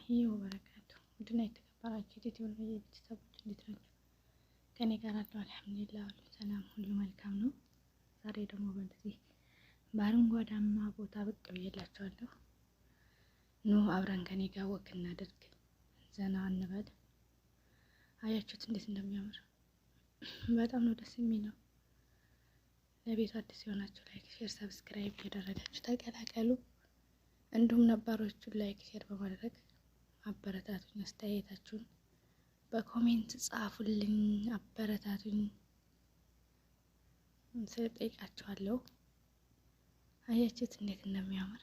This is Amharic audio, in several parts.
ወበረካቱ። ውድና የተከበራችሁ የኢትዮ ቤተሰቦች እንዴት ናችሁ? ከኔ ጋር አለው አልሐምዱሊላህ፣ ሁሉ ሰላም፣ ሁሉ መልካም ነው። ዛሬ ደግሞ በዚህ በአረንጓዳማ ቦታ ብቅ ብዬላችኋለሁ። ኑ አብረን ከኔ ጋር walk እናድርግ፣ ዘና እንበል። አያችሁት እንዴት እንደሚያምር በጣም ነው ደስ የሚለው። ለቤቱ አዲስ የሆናችሁ like፣ share፣ subscribe እያደረጋችሁ ተቀላቀሉ። እንዲሁም ነባሮቹን like share በማድረግ አበረታቱኝ። አስተያየታችሁን በ comment ጻፉልኝ፣ አበረታቱኝ ስለጠይቃችኋለሁ። አያችሁት እንዴት እንደሚያምር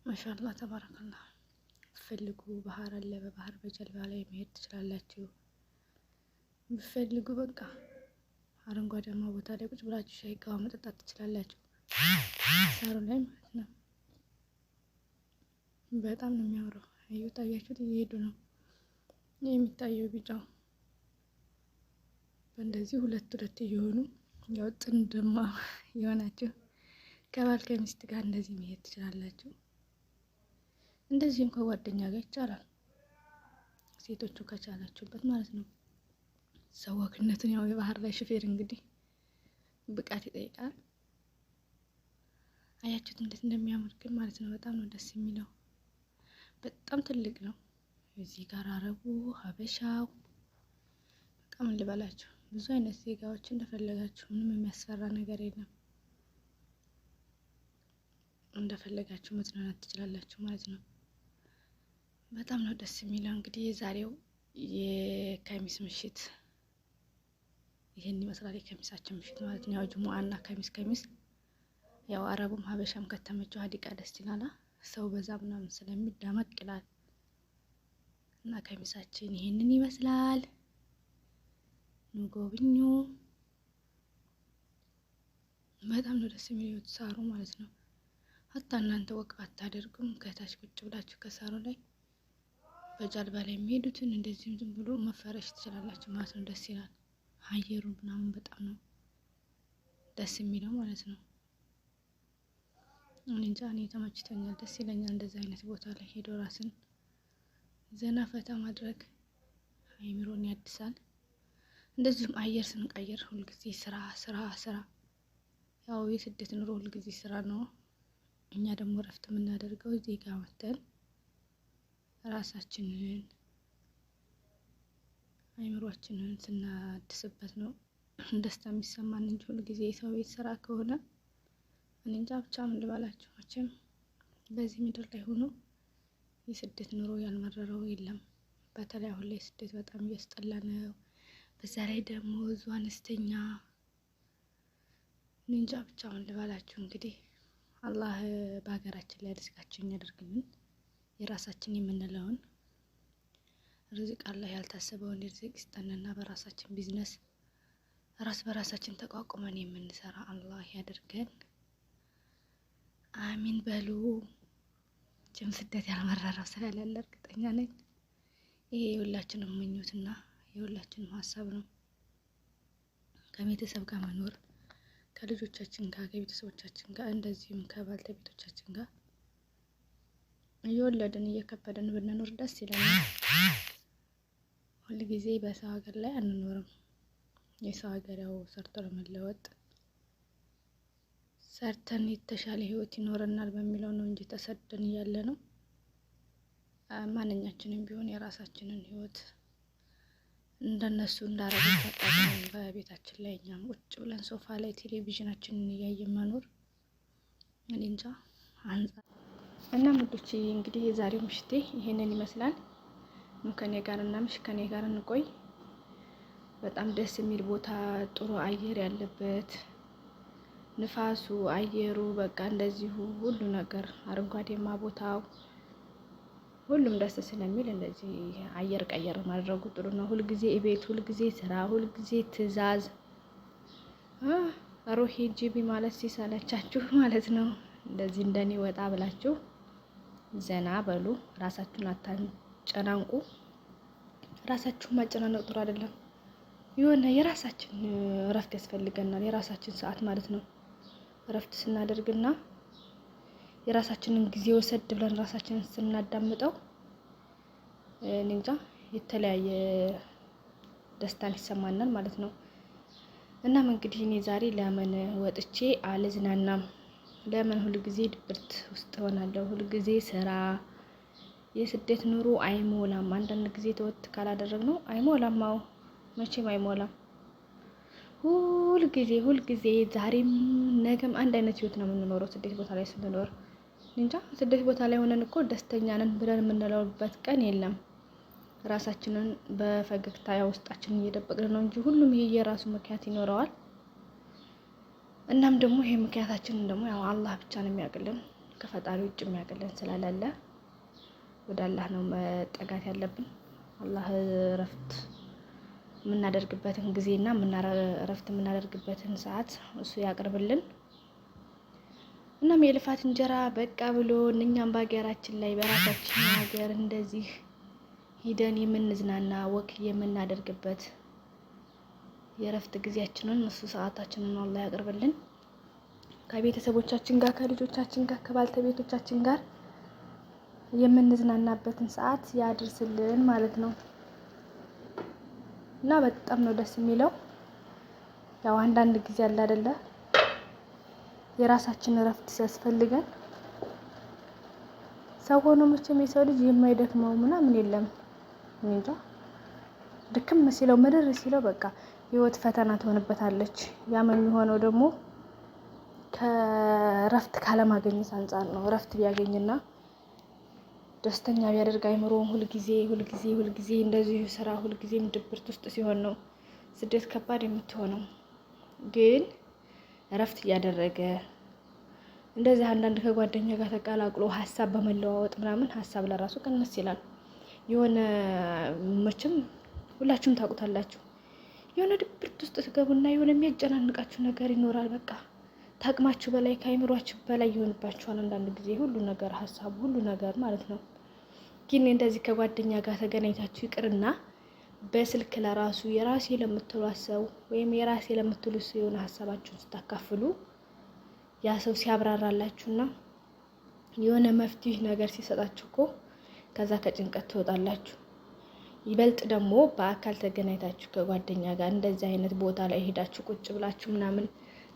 ማሻአላህ ተባረከላህ። ብትፈልጉ ባህር አለ፣ በባህር በጀልባ ላይ መሄድ ትችላላችሁ። ብትፈልጉ በቃ አረንጓዴማ ቦታ ላይ ቁጭ ብላችሁ ሻይ قهوة መጠጣት ትችላላችሁ፣ ሳሩ ላይ ማለት ነው። በጣም ነው የሚያምረው። እዩት፣ አያችሁት? እየሄዱ ነው የሚታየው ቢጫው። በእንደዚህ ሁለት ሁለት እየሆኑ ያው ጥንድማ የሆናችሁ ከባል ከሚስት ጋር እንደዚህ መሄድ ትችላላችሁ። እንደዚህም ከጓደኛ ጋር ይቻላል፣ ሴቶቹ ከቻላችሁበት ማለት ነው። ሰው ወክነቱን ያው የባህር ላይ ሹፌር እንግዲህ ብቃት ይጠይቃል። አያችሁት እንዴት እንደሚያምር ግን ማለት ነው። በጣም ነው ደስ የሚለው። በጣም ትልቅ ነው። እዚህ ጋር አረቡ፣ ሀበሻው በቃ ምን ልበላችሁ ብዙ አይነት ዜጋዎች እንደፈለጋችሁ፣ ምንም የሚያስፈራ ነገር የለም። እንደፈለጋችሁ መዝናናት ትችላላችሁ ማለት ነው። በጣም ነው ደስ የሚለው። እንግዲህ የዛሬው የከሚስ ምሽት ይህን ይመስላል። የከሚሳችን ምሽት ማለት ነው። ያው ጅሙአና ከሚስ ከሚስ ያው አረቡም ሀበሻም ከተመቸው ሀዲቃ ደስ ይላል። ሰው በዛ ምናምን ስለሚዳመቅ ይላል እና ከሚሳችን ይህንን ይመስላል። ንጎብኙ። በጣም ነው ደስ የሚለው ሳሩ ማለት ነው። حتى እናንተ walk አታደርጉም። ከታች ቁጭ ብላችሁ ከሳሩ ላይ በጀልባ ላይ የሚሄዱትን እንደዚህም ዝም ብሎ መፈረሽ ትችላላችሁ ማለት ነው። ደስ ይላል። አየሩ ምናምን በጣም ነው ደስ የሚለው ማለት ነው። እንጃ እኔ ተመችቶኛል፣ ደስ ይለኛል። እንደዚህ አይነት ቦታ ላይ ሄዶ ራስን ዘና ፈታ ማድረግ አይምሮን ያድሳል። እንደዚሁም አየር ስንቀይር ሁልጊዜ ስራ ስራ ስራ፣ ያው የስደት ኑሮ ሁልጊዜ ስራ ነው። እኛ ደግሞ እረፍት የምናደርገው እዚህ ጋር መተን ራሳችንን አይምሯችንን ስናድስበት ነው ደስታ የሚሰማን እንጂ ሁልጊዜ የሰው ቤት ስራ ከሆነ እኔ እንጃ ብቻ ምን ልበላችሁ። መቼም በዚህ ምድር ላይ ሆኖ የስደት ኑሮ ያልመረረው የለም። በተለይ አሁን ላይ ስደት በጣም እያስጠላ ነው። በዛ ላይ ደግሞ ብዙ አነስተኛ እኔ እንጃ ብቻ ምን ልበላችሁ። እንግዲህ አላህ በሀገራችን ላይ ርዝቃችን ያደርግልን። የራሳችን የምንለውን ርዝቅ አላህ ያልታሰበውን ርዝቅ ይስጠንና በራሳችን ቢዝነስ ራስ በራሳችን ተቋቁመን የምንሰራ አላህ ያደርገን። አሚን በሉ። ጭም ስደት ያልመረረው ስለሌለ እርግጠኛ ነኝ። ይሄ የሁላችንም ምኞትና የሁላችንም ሀሳብ ነው። ከቤተሰብ ጋር መኖር ከልጆቻችን ጋር ከቤተሰቦቻችን ጋር እንደዚሁም ከባልተቤቶቻችን ጋር እየወለድን እየከበደን ብንኖር ደስ ይለናል። ሁልጊዜ በሰው ሀገር ላይ አንኖርም። የሰው ሀገር ያው ሰርቶ ለመለወጥ ሰርተን የተሻለ ህይወት ይኖረናል በሚለው ነው እንጂ ተሰደን እያለ ነው። ማንኛችንም ቢሆን የራሳችንን ህይወት እንደነሱ እንዳረገች አጣጥመን በቤታችን ላይ እኛም ቁጭ ብለን ሶፋ ላይ ቴሌቪዥናችንን እያየን መኖር እኔ እንጃ አንጻር እና ምዶች እንግዲህ የዛሬው ምሽቴ ይሄንን ይመስላል። ኑ ከኔ ጋር እናምሽ፣ ከኔ ጋር እንቆይ። በጣም ደስ የሚል ቦታ፣ ጥሩ አየር ያለበት ንፋሱ፣ አየሩ በቃ እንደዚሁ ሁሉ ነገር አረንጓዴማ ቦታው ሁሉም ደስ ስለሚል እንደዚህ አየር ቀየር ማድረጉ ጥሩ ነው። ሁልጊዜ ቤት፣ ሁልጊዜ ስራ፣ ሁልጊዜ ትዕዛዝ روحي جيبي ማለት ሲሰለቻችሁ ማለት ነው። እንደዚህ እንደኔ ወጣ ብላችሁ ዘና በሉ። ራሳችሁን አታጨናንቁ። ራሳችሁን ማጨናነቅ ጥሩ አይደለም። የሆነ የራሳችን እረፍት ያስፈልገናል። የራሳችን ሰዓት ማለት ነው። እረፍት ስናደርግና የራሳችንን ጊዜ ወሰድ ብለን ራሳችንን ስናዳምጠው እንጃ የተለያየ ደስታን ይሰማናል ማለት ነው። እናም እንግዲህ እኔ ዛሬ ለምን ወጥቼ አልዝናናም? ለምን ሁልጊዜ ድብርት ውስጥ እሆናለሁ? ሁልጊዜ ስራ፣ የስደት ኑሮ አይሞላም። አንዳንድ ጊዜ ተወት ካላደረግነው አይሞላም። አዎ መቼም አይሞላም። ሁልጊዜ ሁልጊዜ ዛሬም ነገም አንድ አይነት ህይወት ነው የምንኖረው ስደት ቦታ ላይ ስንኖር። እንጃ ስደት ቦታ ላይ ሆነን እኮ ደስተኛ ነን ብለን የምንለውበት ቀን የለም። ራሳችንን በፈገግታ ውስጣችንን እየደበቅን ነው እንጂ ሁሉም የየራሱ ምክንያት ይኖረዋል። እናም ደግሞ ይሄ ምክንያታችንን ደግሞ ያው አላህ ብቻ ነው የሚያውቅልን፣ ከፈጣሪ ውጭ የሚያውቅልን ስለሌለ ወደ አላህ ነው መጠጋት ያለብን። አላህ እረፍት የምናደርግበትን ጊዜና እረፍት የምናደርግበትን ሰዓት እሱ ያቅርብልን። እናም የልፋት እንጀራ በቃ ብሎ እኛም በሀገራችን ላይ በራሳችን ሀገር እንደዚህ ሂደን የምንዝናና walk የምናደርግበት የእረፍት ጊዜያችንን እሱ ሰዓታችንን አላህ ያቅርብልን። ከቤተሰቦቻችን ጋር፣ ከልጆቻችን ጋር፣ ከባልተቤቶቻችን ጋር የምንዝናናበትን ሰዓት ያድርስልን ማለት ነው። እና በጣም ነው ደስ የሚለው። ያው አንዳንድ ጊዜ አለ አይደለ የራሳችን እረፍት ሲያስፈልገን ሰው ሆኖ መቼም የሰው ልጅ የማይደክመው ምናምን የለም። እንጃ ድክም ሲለው ምርር ሲለው በቃ ህይወት ፈተና ትሆንበታለች። ያም የሚሆነው ደግሞ ከእረፍት ካለማግኘት አንጻር ነው። እረፍት ቢያገኝና ደስተኛ ቢያደርግ አይምሮውን ሁልጊዜ ሁልጊዜ ሁልጊዜ እንደዚሁ ስራ ሁልጊዜም ድብርት ውስጥ ሲሆን ነው ስደት ከባድ የምትሆነው። ግን እረፍት እያደረገ እንደዚህ አንዳንድ ከጓደኛ ጋር ተቀላቅሎ ሀሳብ በመለዋወጥ ምናምን ሀሳብ ለራሱ ቀነስ ይላል። የሆነ መቼም ሁላችሁም ታውቁታላችሁ። የሆነ ድብርት ውስጥ ትገቡና የሆነ የሚያጨናንቃችሁ ነገር ይኖራል። በቃ ታቅማችሁ በላይ ከአይምሯችሁ በላይ ይሆንባችኋል። አንዳንድ ጊዜ ሁሉ ነገር ሀሳቡ ሁሉ ነገር ማለት ነው። ግን እንደዚህ ከጓደኛ ጋር ተገናኝታችሁ ይቅርና በስልክ ለራሱ የራሴ ለምትሏት ሰው ወይም የራሴ ለምትሉት ሰው የሆነ ሀሳባችሁን ስታካፍሉ ያ ሰው ሲያብራራላችሁና የሆነ መፍትሄ ነገር ሲሰጣችሁ እኮ ከዛ ከጭንቀት ትወጣላችሁ። ይበልጥ ደግሞ በአካል ተገናኝታችሁ ከጓደኛ ጋር እንደዚህ አይነት ቦታ ላይ ሄዳችሁ ቁጭ ብላችሁ ምናምን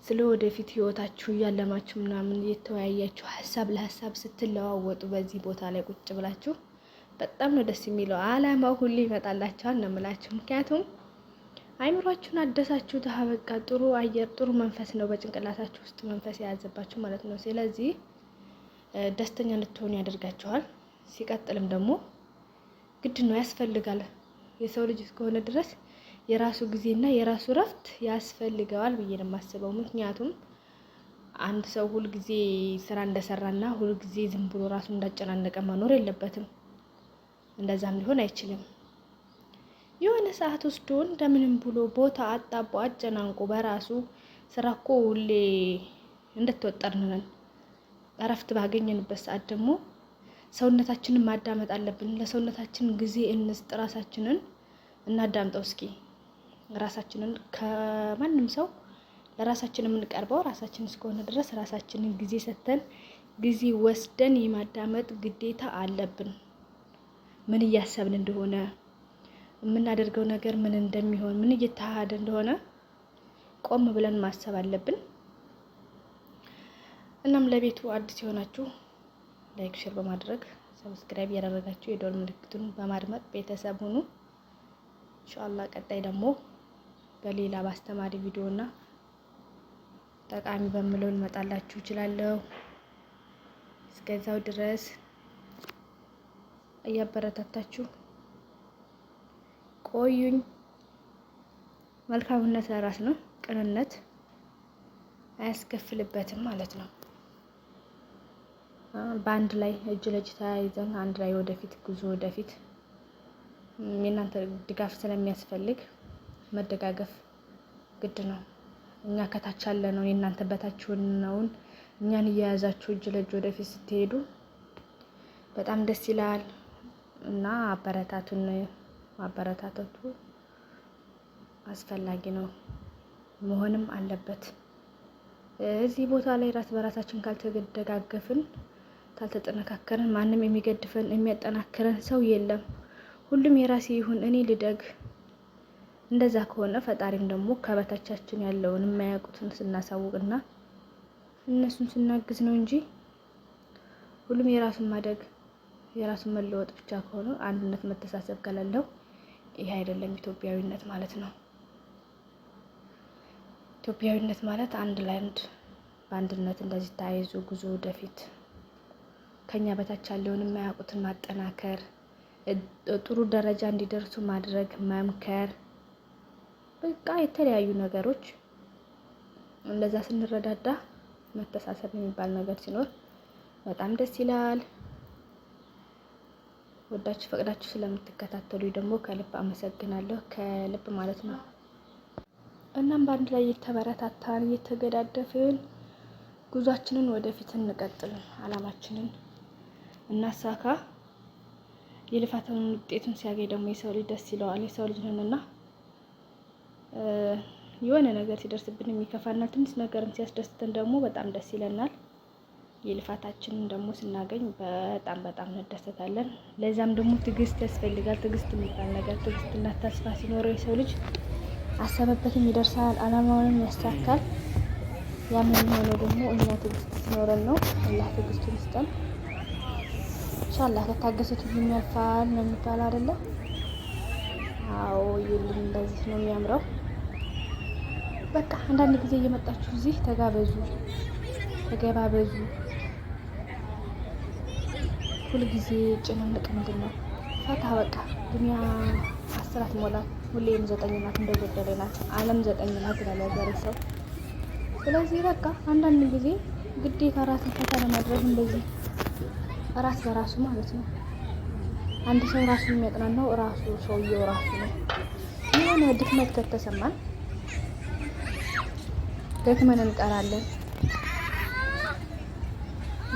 ስለ ወደፊት ህይወታችሁ እያለማችሁ ምናምን እየተወያያችሁ ሀሳብ ለሀሳብ ስትለዋወጡ በዚህ ቦታ ላይ ቁጭ ብላችሁ በጣም ነው ደስ የሚለው። አላማው ሁሉ ይመጣላችኋል ነው የምላችሁ። ምክንያቱም አይምሯችሁን አደሳችሁ። በቃ ጥሩ አየር፣ ጥሩ መንፈስ ነው በጭንቅላታችሁ ውስጥ መንፈስ የያዘባችሁ ማለት ነው። ስለዚህ ደስተኛ እንድትሆኑ ያደርጋችኋል። ሲቀጥልም ደግሞ ግድ ነው ያስፈልጋል። የሰው ልጅ እስከሆነ ድረስ የራሱ ጊዜና የራሱ እረፍት ያስፈልገዋል ብዬ ነው የማስበው። ምክንያቱም አንድ ሰው ሁልጊዜ ስራ እንደሰራና ሁልጊዜ ዝም ብሎ ራሱ እንዳጨናነቀ መኖር የለበትም። እንደዛም ሊሆን አይችልም። የሆነ ሰዓት ወስዶ እንደምንም ብሎ ቦታ አጣቦ አጨናንቆ በራሱ ስራ እኮ ሁሌ እንደተወጠርን ነን። እረፍት ባገኘንበት ሰዓት ደግሞ ሰውነታችንን ማዳመጥ አለብን። ለሰውነታችን ጊዜ እንስጥ፣ ራሳችንን እናዳምጠው እስኪ። ራሳችንን ከማንም ሰው ለራሳችን የምንቀርበው ራሳችን እስከሆነ ድረስ ራሳችንን ጊዜ ሰጥተን ጊዜ ወስደን የማዳመጥ ግዴታ አለብን። ምን እያሰብን እንደሆነ፣ የምናደርገው ነገር ምን እንደሚሆን፣ ምን እየተካሄደ እንደሆነ ቆም ብለን ማሰብ አለብን። እናም ለቤቱ አዲስ የሆናችሁ like፣ share በማድረግ subscribe እያደረጋችሁ የደወል ምልክቱን በማድመቅ ቤተሰብ ሁኑ። ኢንሻአላህ ቀጣይ ደግሞ በሌላ በአስተማሪ ቪዲዮ እና ጠቃሚ በምለው ልመጣላችሁ እችላለሁ። እስከዛው ድረስ እያበረታታችሁ ቆዩኝ። መልካምነት ለራስ ነው፣ ቅንነት አያስከፍልበትም ማለት ነው። በአንድ ላይ እጅ ለእጅ ተያይዘን አንድ ላይ ወደፊት ጉዞ ወደፊት። የእናንተ ድጋፍ ስለሚያስፈልግ መደጋገፍ ግድ ነው። እኛ ከታች ያለ ነው የእናንተ በታች ነውን እኛን እየያዛችሁ እጅ ለእጅ ወደፊት ስትሄዱ በጣም ደስ ይላል እና አበረታቱን። ማበረታታቱ አስፈላጊ ነው መሆንም አለበት። እዚህ ቦታ ላይ ራስ በራሳችን ካልተደጋገፍን ካልተጠነካከርን ማንም የሚገድፈን የሚያጠናክረን ሰው የለም። ሁሉም የራሴ ይሁን እኔ ልደግ። እንደዛ ከሆነ ፈጣሪም ደግሞ ከበታቻችን ያለውን የማያውቁትን ስናሳውቅና እነሱን ስናግዝ ነው እንጂ ሁሉም የራሱን ማደግ የራሱን መለወጥ ብቻ ከሆነ፣ አንድነት መተሳሰብ ከሌለው ይህ አይደለም ኢትዮጵያዊነት ማለት ነው። ኢትዮጵያዊነት ማለት አንድ ለአንድ በአንድነት እንደዚህ ተያይዞ ጉዞ ወደፊት፣ ከኛ በታች ያለውን የማያውቁትን ማጠናከር፣ ጥሩ ደረጃ እንዲደርሱ ማድረግ፣ መምከር፣ በቃ የተለያዩ ነገሮች እንደዛ ስንረዳዳ፣ መተሳሰብ የሚባል ነገር ሲኖር በጣም ደስ ይላል። ወዳችሁ ፈቅዳችሁ ስለምትከታተሉ ደግሞ ከልብ አመሰግናለሁ። ከልብ ማለት ነው። እናም በአንድ ላይ እየተበረታታን እየተገዳደፍን ጉዟችንን ወደፊት እንቀጥል፣ አላማችንን እናሳካ። የልፋትን ውጤቱን ሲያገኝ ደግሞ የሰው ልጅ ደስ ይለዋል። የሰው ልጅ ነንና የሆነ ነገር ሲደርስብን የሚከፋናል፣ ትንሽ ነገርም ሲያስደስተን ደግሞ በጣም ደስ ይለናል። የልፋታችንን ደግሞ ስናገኝ በጣም በጣም እንደሰታለን። ለዛም ደግሞ ትዕግስት ያስፈልጋል። ትዕግስት የሚባል ነገር፣ ትዕግስትና ተስፋ ሲኖረው የሰው ልጅ አሰበበትም ይደርሳል፣ አላማውንም ያሳካል። ያም የሚሆነው ደግሞ እኛ ትዕግስት ሲኖረን ነው። አላህ ትዕግስቱን ይስጠን። ኢንሻአላህ ከታገሱት ሁሉም ያልፋል ነው የሚባለው አይደለ? አዎ ይኸውልኝ፣ እንደዚህ ነው የሚያምረው። በቃ አንዳንድ ጊዜ እየመጣችሁ እዚህ ተጋበዙ፣ ተገባበዙ። ሁልጊዜ ጭንንቅ ምንድን ነው? ፈታ በቃ። ዱኒያ 10 አትሞላም። ሁሌም 9 ናት፣ እንደጎደለ ናት። ዓለም 9 ናት ይላል ያገሬ ሰው። ስለዚህ በቃ አንዳንድ ጊዜ ግዴታ ራስን ፈታ ለማድረግ እንደዚህ ራስ በራሱ ማለት ነው። አንድ ሰው ራሱን የሚያጥናናው ራሱ ሰውየው ራሱ ነው። የሆነ ድክመት ከተሰማን ደክመን እንቀራለን።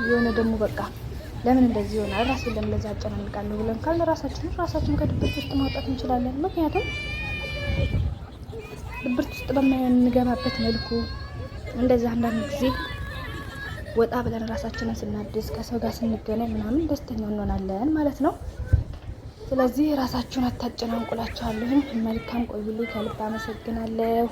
የሆነ ደግሞ በቃ ለምን እንደዚህ ይሆናል፣ ራሴን ለምን ለዛ አጨናንቃለሁ ብለን ካልን ራሳችንን ራሳችን ከድብርት ውስጥ ማውጣት እንችላለን። ምክንያቱም ድብርት ውስጥ በማንገባበት መልኩ እንደዛ አንዳንድ ጊዜ ወጣ ብለን ራሳችንን ስናድስ፣ ከሰው ጋር ስንገናኝ ምናምን ደስተኛ እንሆናለን ማለት ነው። ስለዚህ ራሳችሁን አታጨናንቁላችኋለሁኝ። መልካም ቆዩልኝ። ከልብ አመሰግናለሁ።